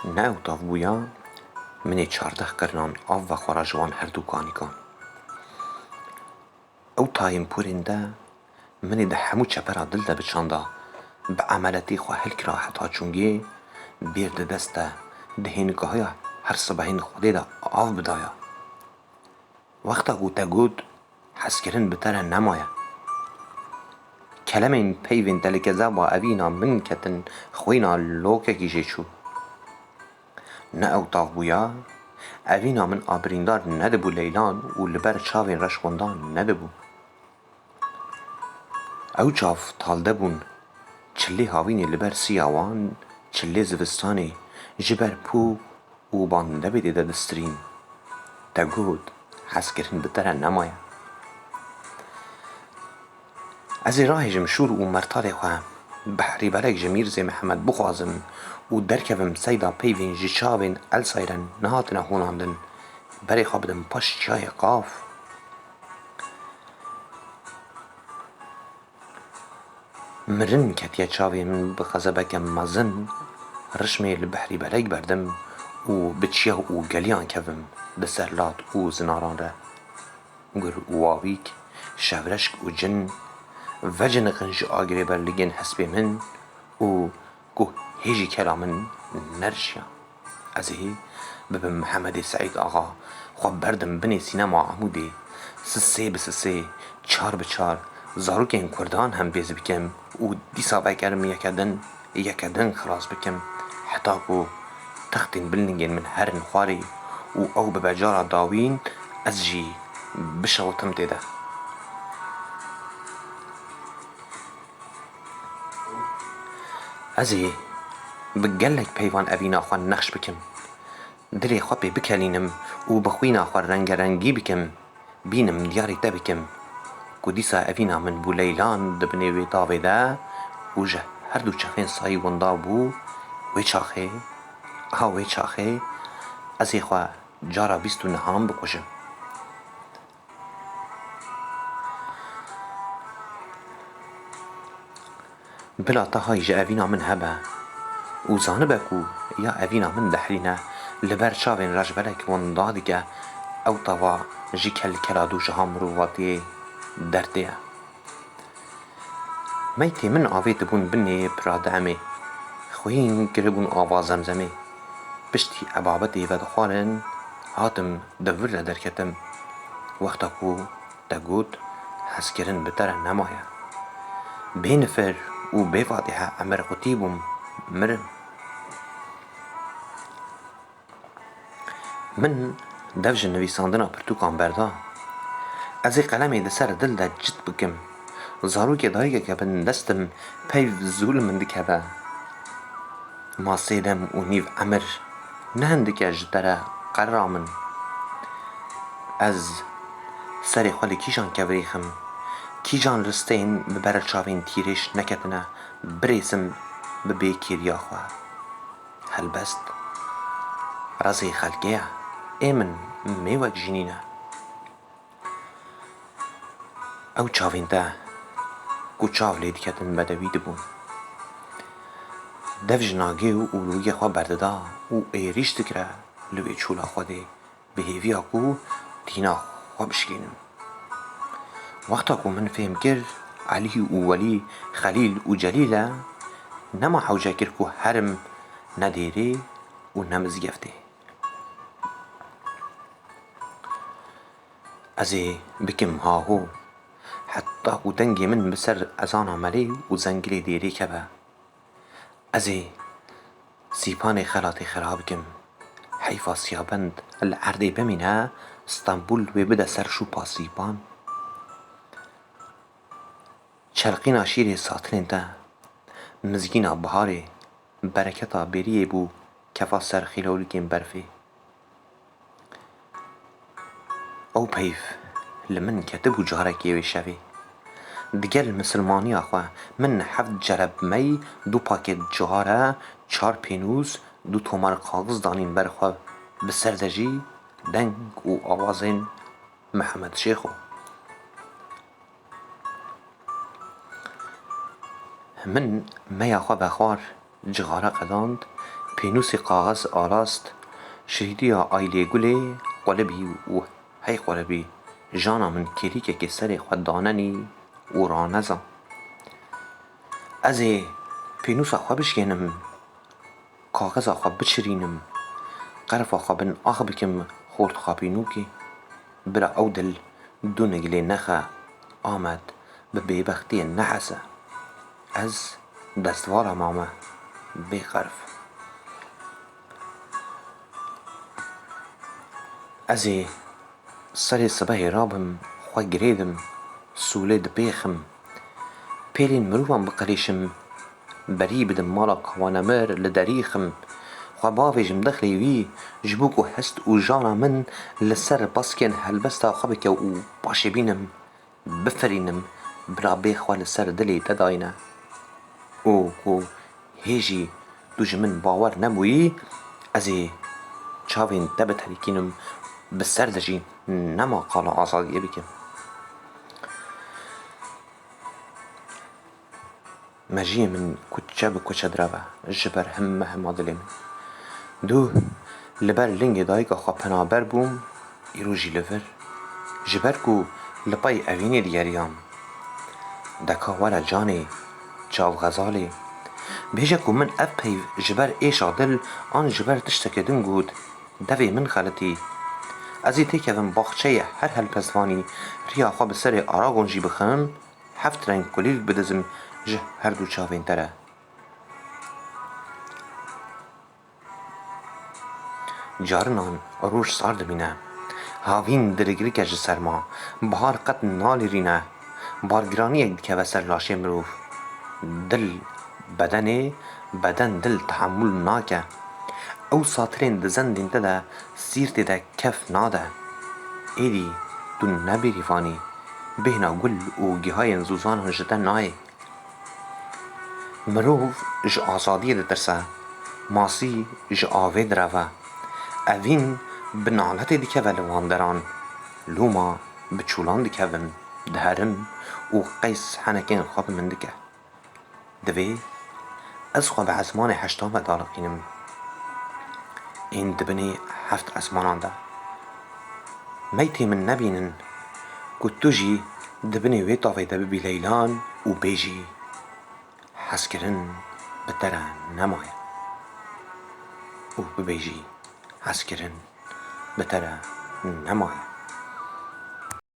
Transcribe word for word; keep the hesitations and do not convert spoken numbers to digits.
Ne ew tav bûya, min ê çardeh qirnan av vexwara ji wan herdû kanîkan. Ew tayên porên de min ê di hemû çepera dil de biçanda, bi emeletê xwe hilkira heta çûngê, bêr di dest de, di hênikahiya her sibehên Xwedê de av bidaya. Wexta ku te got, hezkirin bi te re nemaye. Kelemên peyvên te li kezeba evîna min ketin, xwîna lokekî jê çû. Ne ew tav bûya, evîna min a birîndar nedibû leylan û li ber çavên reş winda nedibû. Ew çav talde bûn, çilê havînê li ber siya wan, çilê zivistanê ji ber pû û bandebê tê de distirîn. Te got, hezkirin bi te re nemaye. Ez ê rahêjim şûr û mertalê xwe, behrî belek ji Mîrzê Mihemed bixwazim û derkevim seyda peyvên ji çavên Elsayre nehatine hûnandin, berê xwe bidim paş çiyayê Qaf. Mirin ketiye çavê min bi xezebeke mezin, rişmê li behrî belek berdim û bi çiya û geliyan kevim, bi ser lat û zinaran re. Gur û wawîk, şevreşk û cin, veciniqin ji agirê ber ligên hespê min û ku hêjî kela min nerişiya. Ez ê bibim Mihemedê Seîd Axa, xwe berdim binê sînema Amûdê, sisê bi sisê, çar bi çar, zarokên kurdan hem bêz bikim û dîsa vegerim yeke din, yeke din xilas bikim, heta ku textên bilingên min herin xwarê û ew bibe cara dawîn, ez jî bişewitim tê de. Ez ê bi gelek peyvan evîna xwe nexş bikim. Dilê xwe pê bikelînim û bi xwîna xwe rengerengî bikim, bînim diyarî te bikim. Ku dîsa evîna min bû leylan di binê wê tavê de û ji her du çexên sayî winda bû, wê çaxê, ha wê çaxê, ez ê xwe cara bîst û nehan bikujim. Bila te hay ji evîna min hebe û zanibe ku ya evîna min dehrîne, li ber çavên rejbelek winda dike, ew tava ji kelkela dû jiha mirovatiyê dertê ye. Meytê min avêtibûn binê pira demê, xwîn kiribûn ava zemzemê. Piştî ebabetê vedixwarin, hatim di vir re derketim. Wexta ku te got, hezkirin bi te re nemaye. Bê nifir û bê fatihe emir qutî bûm, mirim. Min dev ji nivîsandina pirtûkan berda. Ez ê qelemê di ser dil de cit bikim. Zarokê dayikeke bindestim peyv zû li min dikeve. Ma sê dem û nîv emir ne hindik e ji te re qerra min. Ez serê xwe li kîjan kevirîxim? Kîjan ristên bi ber çavên tîrêj neketine birêsim bi bêkêriya xwe? Helbest, rezê xelkê ye, ê min mêwek jî nîne. Ew çavên te ku çav lê diketin bedewî dibûn. Dev ji nagê û lûyê xwe berdida û êrîş dikire li wê çûla Xwedê. Bi hêviya ku tîna xwe bişkînim. Wexta ku min fêm kir Elî û Welî, Xelîl û Celîl e, nema hewce kir ku herim ne dêrê û ne mizgeftê. Ez ê bikim haho, heta ku dengê min bi ser ezana melê û zengilê dêrê keve. Ez ê sîpanê xelatê xira bikim. Heyfa Siyabend li erdê bimîne, Stenbul wê bide ser şûpa sîpan. Çelqîna şîrê satilên te, mizgîna biharê, bereketa bêriyê bû kefa ser xîlawlikên berfê. Ew peyv li min ketibû carekê wê şevê. Digel misilmaniya xwe min heft cereb mey, du pakêt cigare, çar pênûs, du tomar kaxiz danîn ber xwe, bi ser de jî deng û awazên Mihemed Şêxo. Min meya xwe vexwar, cixare qedand, Pênûsê kaxez arast, şirîdiya aylê gulê qulibî û hey qulibî, jana min kêlîkekê serê xwe danenî û raneza. Ez ê pênûsa xwe bişkênim, kaxeza xwe biçirînim, qerfa xwe bin ax bikim xortxapînûkê. Bira ew dil dû nigilê nexe, Amed bi bêbextiyê nehese. Ez destvala mame bê qerf. Ez ê serê sibehê rabim, xwe girêdim, sûlê dipêxim. Pêlên mirovan biqelîşim, berî bidim mala kawanemir li derî xim. Xwe bavêjim dexlê wî, ji bo ku hest û jana min li ser baskên helbesta xwe bike û paşê bînim, bifirînim, bira bê xwe li ser dilê te dayne. Û ku hê jî tu ji min bawer nebûyî, ez ê çavên te biterikînim, bi ser de jî nema qala azadiyê bikim. Mejiyê min kuçe bi kuçe direve ji ber heme hema dilê min. Dû li ber lingê dayika xwe penaber bûm, îro jî li vir. Ji ber ku li pey evînê digeriyam. Deka were canê, çav xezalê. Bêje ku min ev peyv ji ber êşa dil an ji ber tiştekê din got, devê min xelitî. Ez ê têkevim baxçeyê her helbestvanî, riya xwe bi serê Aragon jî bixim, heft reng kulîlk bidizim ji her du çavên te re. Carinan roj sar dimîne. Havîn dirigirike ji serma. Bihar qet nalîrîne. Bargiraniyek dikeve ser laşê mirov. Dil bedenê, beden dil tehemûl nake. Ew satirên di zendên te de sîrtê de kef nade. Êdî tu ne bêrîvan î. Bêhna gul û gihayên zûzanan ji te nayê. Mirov ji azadiyê ditirse, masî ji avê direve. Evîn bi naletê dikeve li wan deran. Loma bi çûlan dikevim, diherim û qeys henekên xwe bi min dike. Divê ez xwe bi ezmanê heştan ve daliqînim. Ên di binê heft ezmanan de. Meytê min nebînin ku tu jî di binê wê tavê de bibî leylan û bêjî, hezkirin bi te re nemaye. Û bibêjî, hezkirin bi te re nemaye.